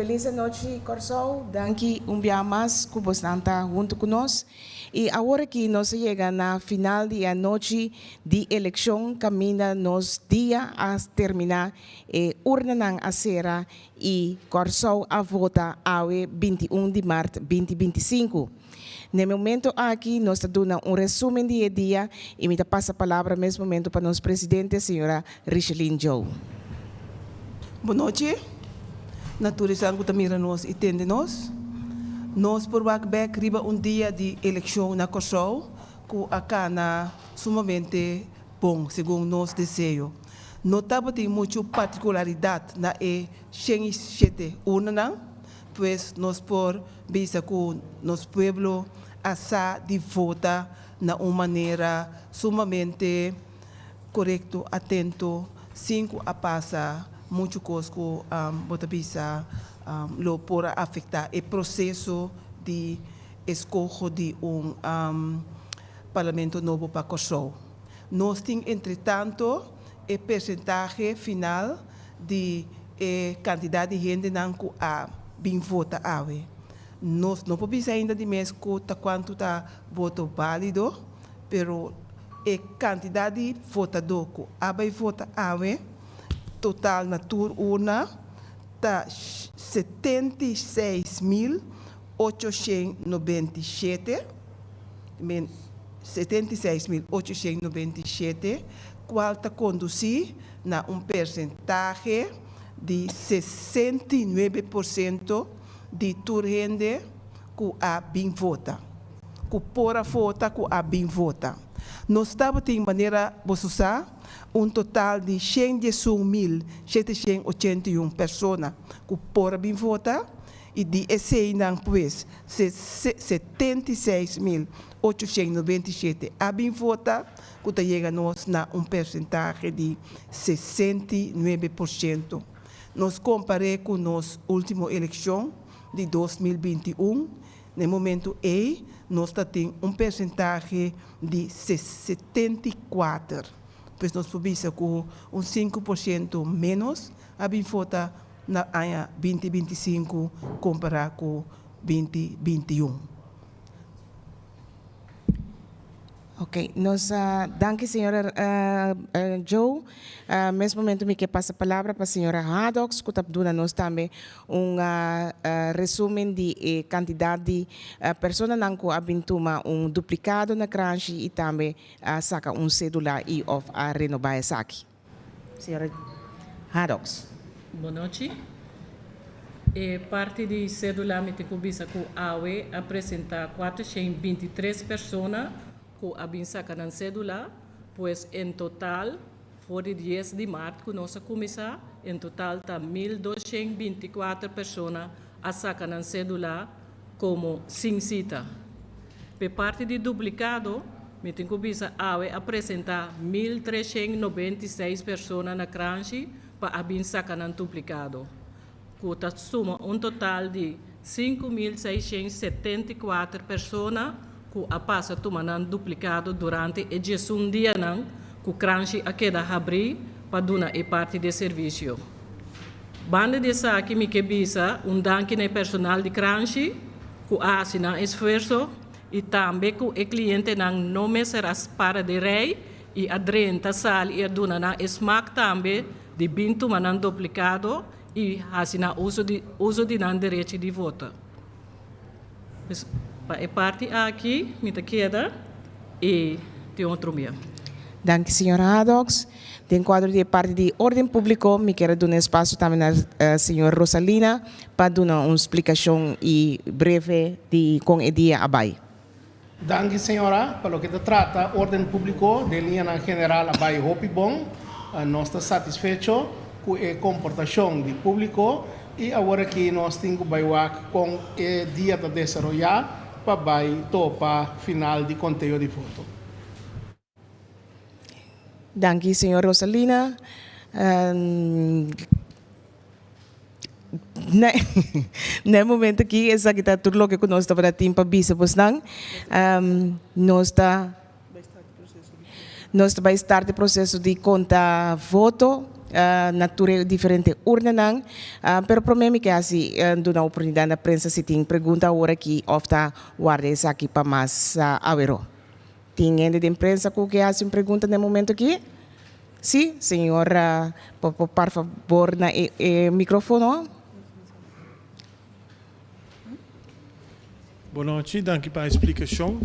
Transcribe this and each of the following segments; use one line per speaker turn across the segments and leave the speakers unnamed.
Felis anochi Kòrsou, danki un bia mas ku bosnan ta huntu ku nos. I awor aki nos a yega na final di e anochi di elekshon kaminda nos dia a terminá, e urnanan a sera i Kòrsou a vota awe 21 di mart 2025. Na e momento aki nos ta duna un resumen di e dia i mi ta pasa palabra mes momento pa nos presidente señora Richeline Joe.
Bon nochi na tur esnan ku ta mira nos i tende nos. Nos por wak bek riba un dia di elekshon na Kòrsou ku a kana sumamente bon segun nos deseo. No tabatin muchu partikularidat na e 107 urnanan, pues nos por bisa ku nos pueblo a sa di vota na un manera sumamente korekto, atento, sin ku a pasa muchu kos ku bo ta bisa lo por a afektá e proseso di eskoho di un parlamento nobo pa Kòrsou. Nos tin entretanto e persentahe final di e kantidat di hendenan ku a bin vota awe. Nos no por bisa ainda di mes ku ta kuantu ta voto bálido, pero e kantidat di votadó ku a bai vota awe total na tur urna ta 76,897, men 76,897, kual ta kondusí na un persentahe di 69% di tur hende ku a bin vota, ku por a vota ku a bin vota. Nos tabatin, manera boso sa, un total di 111,781 persona ku por a bin vota i di eseinan pues 76,897 a bin vota, ku ta yega nos na un persentahe di 69%. Nos kompar'é ku nos último elekshon di 2021, na e momentu ei nos ta tin un persentahe di 74. Pues nos por bisa ku un 5% ménos a bin vota na aña 2025 kompará ku 2021.
Ok, nos a danki señora Joe. Mes momento mi ke pasa palabra pa señora Hadox ku ta duna nos tambe un resumen di e kantidat di personanan ku a bin tuma un duplikado na Kranshi i tambe a saka un sedula i òf a renobá esaki. Señora Hadox.
Bon nochi. E parti di cedula mi tin cu bisa cu awe a presenta 423 persona cu a bin saca nan cedula, pues en total for di 10 di maart cu nos a cuminsa, en total ta 1224 persona a saca nan cedula como sin cita. P'e parti di duplicado, mi tin cu bisa awe a presenta 1396 persona na Kranshi pa a bin saca nan duplicado, cu ta suma un total di 5674 persona cu a pasa tuma nan duplicado durante e 11 dianan cu Kranshi a keda habri pa duna e parti di servicio. Banda di esaki mi ke bisa un danki na e personal di Kranshi ku a hasi nan esfuerso i tambe ku e klientenan no mester a para den rei i a drenta sali i a duna nan e smak tambe di bin tuma nan duplikado i hasi nan uso di uso di nan derechi di vota. Pues pa e parti aki mi ta keda i tin otro bia.
Danki señor Hadox. Den kuadro di e parti di orden públiko mi kier a duna espasio tambe na señor Rosalina pa duna un splikashon i breve di kon e dia a bai.
Danki señora. Pa loke ta trata orden públiko den liñanan general a bai hopi bon. Nos ta satisfecho ku e komportashon di públiko i awor aki nos tin ku bai wak kon e dia ta desaroyá pa bai topa final di konteo di voto.
Danki señor Rosalina. Na e momento aki esaki ta tur loke ku nos tabata tin pa bisa bosnan. Nos ta nos ta bai start e proseso di konta voto. Na tur e diferente urnanan, pero prome mi ke hasi duna oportunidat na prensa si tin pregunta awor aki of ta warda esaki pa mas awero. Tin hende den prensa ku ke hasi un pregunta na e momento aki? Si, señor por por fabor na e microfono.
Bon nochi, danki pa e splikashon.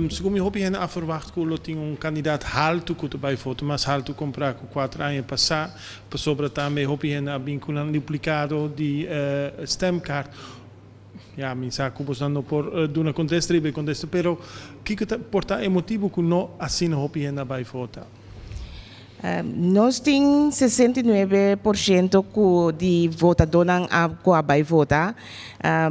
Segun mi hopi hende a ferwagt ku lo tin un kandidat haltu ku ta bai vota, mas haltu kompará ku kuater aña pasá, pasobra tambe hopi hende a bin ku nan duplikado di stemkaart. Ya, mi sa ku bosnan no por duna kontesta riba e kontesta, pero kiko ta por ta e motibu ku no asina hopi hende a bai vota?
Nos tin 69% ku di votadónan a ku a bai vota.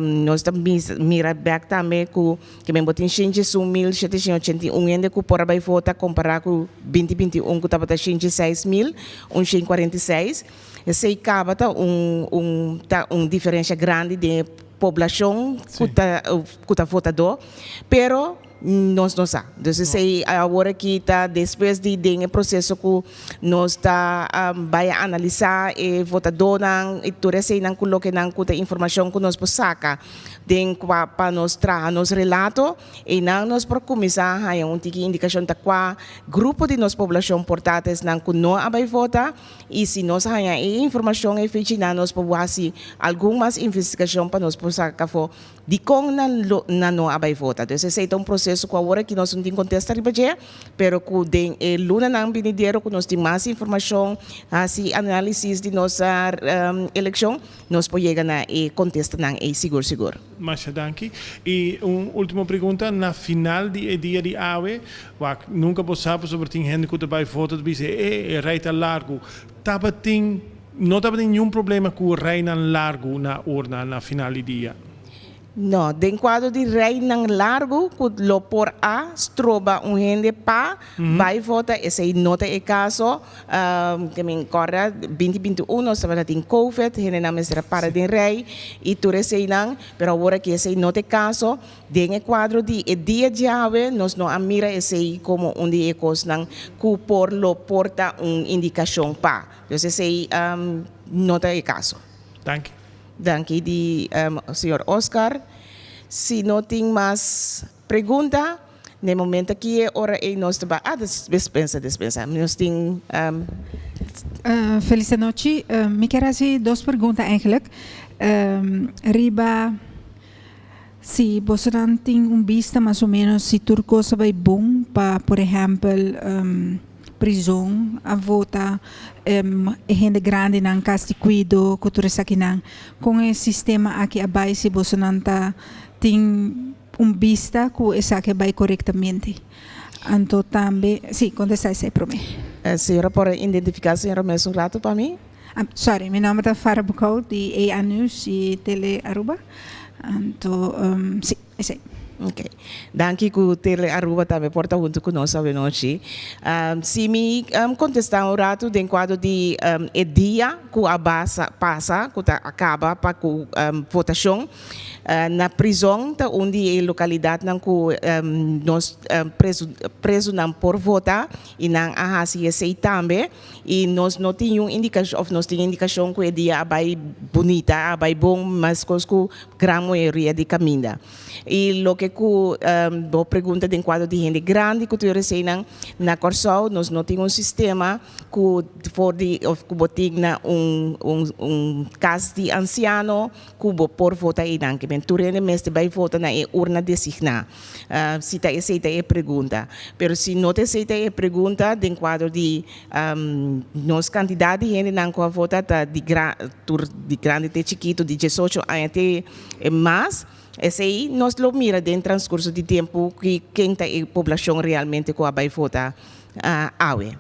Nos ta mira bèk tambe ku ke men bo tin 101.781 hende ku por a bai vota kompará ku 2021 ku tabata 106.146. Esei kaba ta un un ta un diferensha grandi den e poblashon ku ta ku ta votadó. Pero. Nos no sa. Dus esei awor aki ta despues di den e proseso ku nos ta bai a analisá e votadónan i tur eseinan ku lokenan ku ta informashon ku nos por saka den kua pa nos traha nos relato, einan nos por kuminsá haña un tiki indikashon ta kua grupo di nos poblashon por ta ta esnan ku no a bai vota i si nos haña e informashon ei fichinan nos por hasi algun mas investigashon pa nos por saka afó Dikon nan lo nan no a bai vota? Dus esei ta un proseso ku awor aki nos no tin kontesta riba dje, pero ku den e lunanan binidero ku nos tin mas informashon, hasi análisis di nos elekshon, nos por yega na e kontestanan ei sigur sigur.
Masha danki. I un último pregunta, na final di e dia di awe, wak, nunka bo sa pasobra tin hende ku ta bai vota ta bisa e e rei ta largu. Tabatin No tabatin niun problema ku reinan largu na urna na final di dia.
No, den kuadro di reinan largu ku lo por a stroba un hende pa bai vota, esei no ta e kaso. Ke mi kòrda 2021 nos tabata tin covid, hendenan mester a para den rei i tur eseinan, pero awor aki esei no ta e kaso. Den e kuadro di e dia djawe nos no a mira esei komo un di e kosnan ku por lo por ta un indikashon pa. Dus esei no ta e kaso.
Danki.
Danki di señor Oscar. Si no tin mas pregunta, na e momento aki e ora ei nos ta bai, ah despensa, despensa, nos tin.
Felis anochi. Mi kier hasi dos pregunta eigenlijk. Riba si bosonan tin un bista mas o menos si tur kos a bai bon pa por ehèmpel prizon a vota e hende grandinan kas di kuido ku tur esakinan. Kon e sistema aki a bai si bosonan ta tin un bista ku esaki a bai korektamente? Anto tambe, si, kontestá esei promé.
Señora por identifiká señora mes un rato pa mi?
Sorry, mi nomber ta Farah Boekhout di EA News y Tele Aruba. Anto, si, esei.
Ok. Danki ku Tele Aruba tambe por ta huntu ku nos awenochi. Si mi kontestá un ratu den kuadro di e dia ku a basa pasa, ku ta a kaba pa ku votashon na prizon ta un di e lokalidatnan ku nos prezu prezunan por vota i nan a hasi esei tambe. I nos no tin niun indikashon, òf nos tin indikashon ku e dia a bai bunita, a bai bon, meskos ku gran mayoria di kaminda. I loke ku bo pregunta den kuadro di hende grandi ku tur eseinan, na Kòrsou nos no tin un sistema ku for di òf ku bo tin na un un un kas di ansiano ku bo por vota einan. Ke men tur hende mester bai vota na e urna designá. Si ta esei ta e pregunta. Pero si no ta esei ta e pregunta den kuadro di nos kantidat di hendenan ku a vota ta di tur di grandi te chikitu di diesocho aña te mas, esei nos lo mira den transkurso di tempu ki ken ta e poblashon realmente ku a bai vota awe.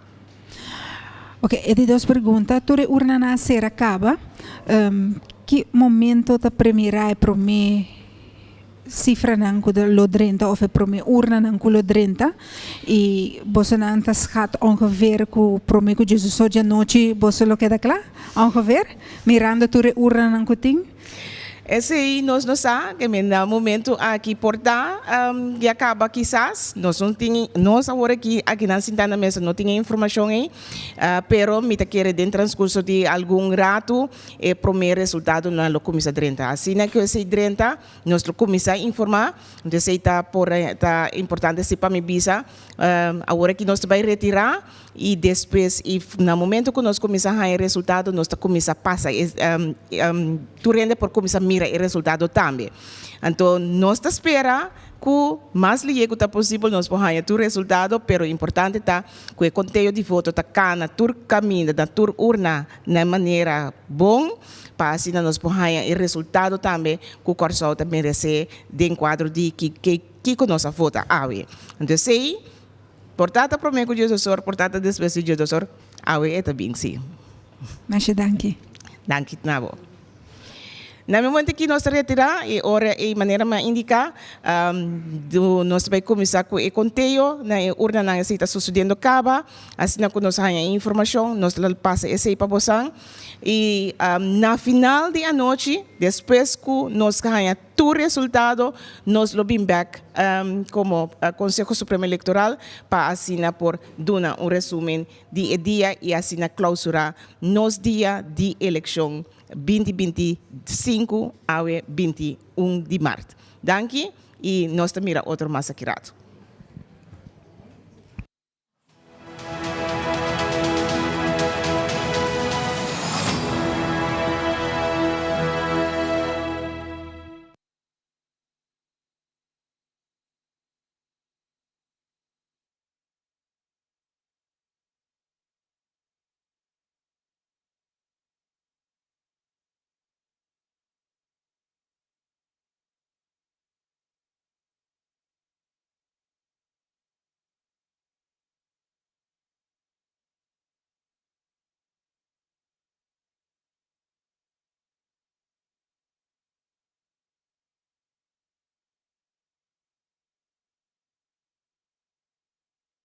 Ok, e di dos pregunta, tur e urnanan a sera kaba, ki momento ta premirá e promé Sifranan ku lo drenta òf e promé urnanan ku lo drenta i bosonan ta skat ongeveer ku promé ku Jesus so djanochi boso lo keda kla ongeveer mirando tur e urnanan ku tin.
Esei nos no sa, ke men na momento aki por ta ya kaba kisas, nos no tin, nos awor aki akinan sintá na mesa no tin e informashon ei, pero mi ta kere den transkurso di algun ratu e promé resultadonan lo kuminsá drenta. Asina ku esei drenta nos lo kuminsá informá, entonces esei ta por ta importante si pa mi bisa awor aki nos ta bai retirá. I despues i na momento ku nos kuminsá haña e resultado nos ta kuminsá pasa e tur hende por kuminsá mira e resultado tambe. Anto nos ta spera ku mas lihé ku ta posibel nos por haña tur resultado pero importante ta ku e konteo di voto ta kana tur kaminda na tur urna na e manera bon pa asina nos por haña e resultado tambe ku Kòrsou ta meresé den kuadro di kiko nos a vota awe. Anto esei. Por ta ta prome ku Dios-osor, por ta ta despues di Dios-osor, awe e ta bin si.
Masha danki.
Danki na bo. Na mi momento aki nos ta retira e ora e manera mi a indica, nos ta bay cuminsa cu e conteo na e urnanan esey ta sucediendo caba, asina cu nos haya e informacion nos ta pasa esey pa bosan y na final di anochi despues cu nos haya Tur resultado nos lo bin bek komo Konseho Supremo Elektoral pa asina por duna un resumen di e dia i asina klausurá nos dia di elekshon 2025 awe 21 di mart. Danki i nos ta mira otro mas aki rato.